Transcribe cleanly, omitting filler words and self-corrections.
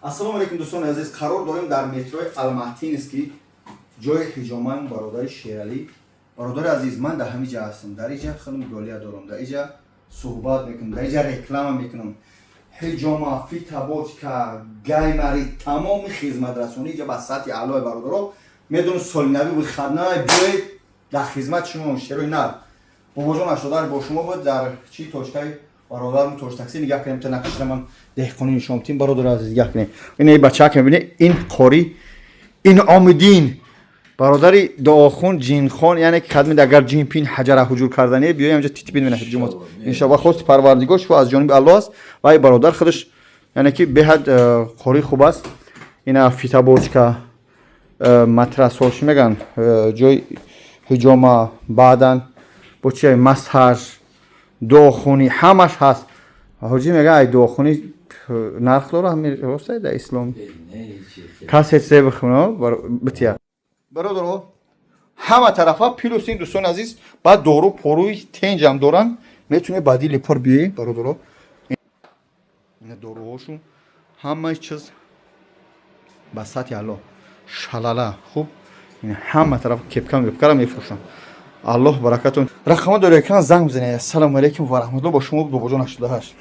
Ассалому алайкум, дӯстони азиз. Қарор дорем дар метрои Алматинский, ҷои ҳиҷомаи бародари Шералӣ. Бародари азиз, ман дар ҳамин ҷа ҳастам, дар иҷа худам голия дорам, дар иҷа суҳбат мекунам, дар иҷа реклама мекунам. Ҳиҷома, фитобочка, гайморит, тамоми хизматрасонӣ иҷа ба сатҳи аълои. Бародаро, медонам, соли нави выходной, биёед, дар хизмати шумо шерои нар. Бобоҷон 88 бо шумо буд дар чи точкаи бародарам, тош такси. Нигаҳ кунем, та нақшида ман деҳқонӣ нишон тим. Бародари азиз, нигаҳ кунем, ин бачаак мебинед, ин қори Инъомиддин, бародари дуохон, ҷинхон, яъне ки кадмид, агар ҷин пин ҳаҷара ҳуҷур кардане, биёем инҷа, титбин мена ҳиҷумот, иншоаллоҳ. Хости Парвардигор, шуфо аз ҷониби Аллоҳ аст. Ва ин бародар худаш, яъне ки беҳад қори хуб аст. Ина фитобочка, матрасҳо, чӣ мегӯянд, ҷои ҳиҷома, баъдан бо чи массаж, дуохунӣ, ҳамаш ҳаст. Ҳоҷӣ мегӯяд, ай дуохунӣ нарх дора, роста дар ислом касе чизе бихуна бития. Бародаро, ҳама тарафа плюс ин, дӯстони азиз, баъд дору поруи тенҷам доранд, метавонед ба дили пур биёед. Бародаро, ина доруҳошун, ҳамаи чиз ба сатҳи аъло, шалала хуб. Ин ҳама тараф кепка мепкара мефурӯшанд. Аллоҳ баракатон. Рақама дори экран, занг бизанед. Ассалому алайкум ва раҳматуллоҳ. Бо шумо Бобоҷон 88.